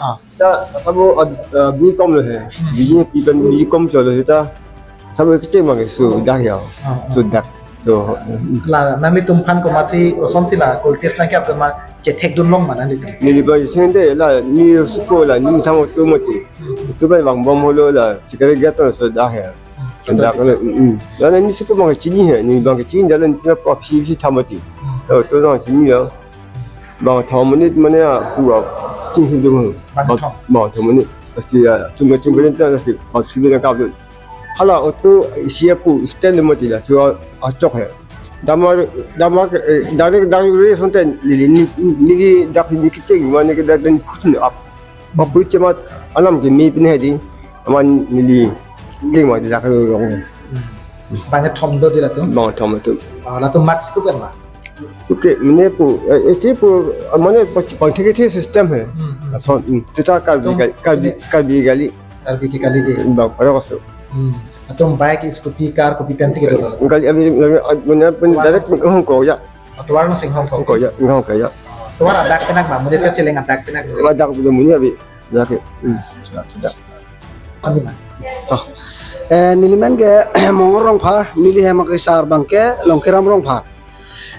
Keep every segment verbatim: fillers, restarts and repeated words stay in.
Ah. Ta sabo, ah, ah, B.Com lo he. Hmm. B.Com pi pen B.Com cholo he ta. Sabo kecheng bang so dak ya. Ah, ah. So dak. So, mm. La nanglitumphan komatsi osomsi la kol test nangkep ma chethekdun long ma nanglitum? Neli ba sende la ni suko la ni thang otu mati. Hmm. Tu ba bang bom holo la secretariat so dak ya. Hmm. Dak, mm, mm. Lalu ni suko bang chini he, ni bang chini jalan tina pa phi phi thamati. Hmm. Oh, tu bang chini ya. Bang thom monit mane a pu a chini dum. Bang thom. Bang thom monit. Pasti ya, chunga chunga ni ta pasti bang kap dun. Hala otu isi apu stand mati la, chu a, achok he. Damar, damar, eh, dari, dari re sonte neli, ni, ni dak ni kecheng, mane ke dak dan kuchun ap. Ba pui chemat alam ke mi pin he di, aman neli cheng ma dak rong. Hmm. Bang thom do di latum? Bang thom tu. Ah, latum mask ku pen ma? Okay, mane pu, eh, iti pu, mane pa, pangthek-thek system he. Hmm, hmm. Lason, hmm, tita Karbi, tum, Karbi, ini Karbi kali. Karbi ke kali di. Bang, para kaso. Hmm. Latum bike, scooty, car, kopi pensi kedo? Kali, abi, abi, mane pen tovar direct hong ko ya. Oh, tovar masing hong ko. Hong ko ya, hong ko ya. Tovar adak kenak ba, mane pe cheleng adak kenak. Adak bu muni abi. Ya ke. Hmm. Sudah, sudah. Kami ma? Oh. Eh, neli men ke Mongol Rongphar, neli hem ke sar bang ke Longkiram Rongphar.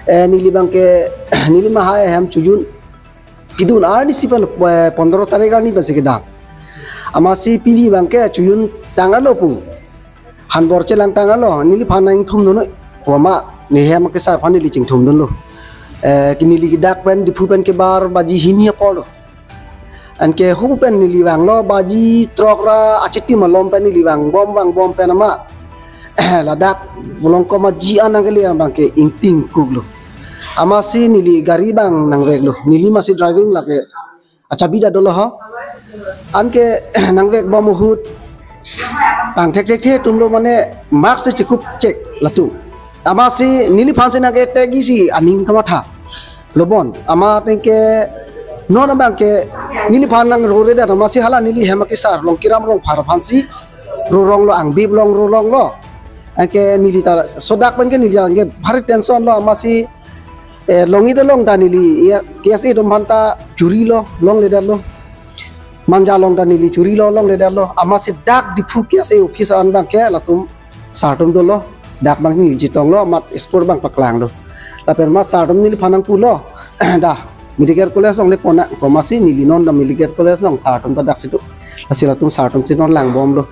Eh, neli bang ke, neli mahai hem Chojun. Kedun arnisi pen, eh, pondro tarik arni pensi kedam. Amatsi pini bang ke Chojun tanglo pu. Hanbor chelang tanglo, neliphan nangthumdun noi. Wama, ne hem ke sar aphan neli chingthumdunlo. Eh, ke neli kedak pen, Diphu pen kebar baji hini apor lo. Anke hu pen neli vanglo, baji throk ra achitim alom pen neli vangbom, vangbom pen amat. Ladak volong koma ji an nangkele abang ke ingting kuklo. Amatsi neli gari bang nangveklo. Neli masi driving lake achabi ta dolo ho. Anke nangvekbom ahut pangthek-thekthe atum lo mane mask si chekup chek latum. Amatsi neliphan si nangke tegi si aning kamatha. Lo bon, amat neke non abang ke neliphan nangrore dat amatsi hala neli hem ke sar Longkiram Rongphar aphansi rorong lo, angbip along rorong lo. Anke neli ta sodak pen ke neli anke bhari tension lo amatsi, eh, Longit along ta neli ya, K S A atum aphan ta churi lo, longledetlo. Manja along ta neli churi lo, longledetlo. Amatsi dak Diphu K S A office an bang ke latum sar atum dolo, dak bang neli chetonglo, amat spot bang paklanglo. Lapen amat sar atum neliphan nangpulo, dah, Medical College along le pona, komatsi neli non dak Medical College along sar atum ta daksi do. Lasi latum sar atumsi non langbomlo.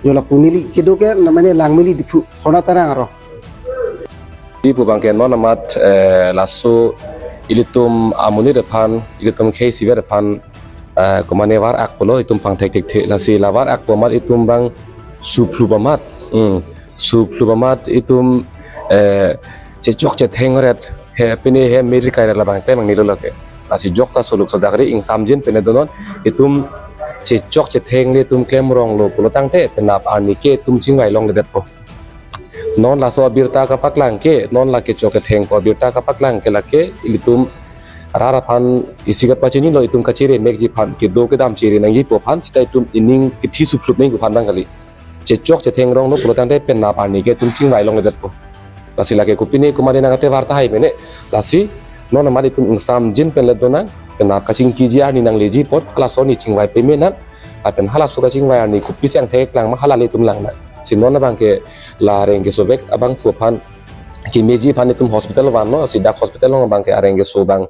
Jo lapu neli kedo ke namanya Langmili Diphu, Kona Tarang arong. Diphu bang ke non amat, eh, laso ilitum amonit aphan, ilitum khei siver aphan, eh, komane var-ak pulo itum pangthek-thekthe, lasi la var-ak pu amat itum bang suplup amat, hmm, suplup amat itum, eh, chechok chetheng ret he, pine he meri kai ret labang klem nangnelo lake. Lasi jokta soluk sodak ri ingsamjin pen le donon, itum chechok chetheng le itum klemrong lo pulo tangte penap arni ke itum chingvai longledetpo. Non laso abirta kapaklang ke, non lake chok ketheng pu abirta kapaklang ke lake ilitum rat aphan isi kapachinilo, itum kachere mekji aphan, kedo kedam chere nangji pu aphan, seta itum ining kethi suplup nangji pu aphan bang kali. Chechok chetheng rong lo pulo tangte penap arni ke itum chingvai longledetpo. Lasi lake kopine komane nangkate var tahai mene. Lasi non amat itum ingsamjin pen le donang, penap kachingkiji arni nangleji apot, halaso arni chingvai peme nang, lapen halaso kachingvai arni kopisi angthek lang ma hala le itum langnang. Si non abang ke la areng kesovek abangphu aphan kemeji aphan itum hospital vanlo, si dak hospital along abang ke areng keso bang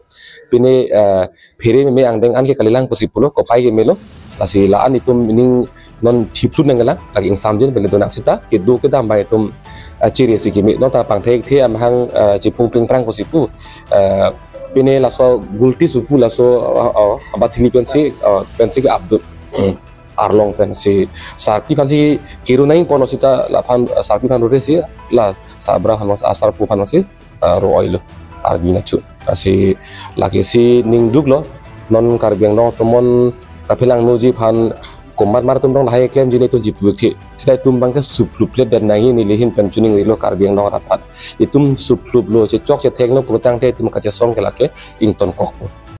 pine, eh, phere meme angdeng an ke kalilang pusi pulo, kopai kemelo. Lasi la-an itum ining non thiplut nanglang, lake ingsamjin pen le donang seta kedo kedam bang itum, eh, chere si keme, non ta pangthek-thekthe amahang, eh, chiphung plingprang pusi pu, eh, pine laso gulti supu laso, eh, eh, abathili pensi, eh, pensi ke abdul. Hmm. Arlong pensi sarpi aphansi kiru nang kono seta laphan, eh, sarpi aphan rore si la sabra aphan, asarpo aphan si, eh, ro-oilo arbi nachu. Lasi lake si ningduklo, non Karbi Anglong atum mon kaphelangnoji aphan komat mar atum tong lahai klemji ne itum chipu-ik the. Seta itum bang ke supluplet det nangji neli ahin pen chiningrilo Karbi Anglong rat aphan. Itum supluplo, chechok chethenglo pulo tangte itum kachesong ke lake ingtonkokpo.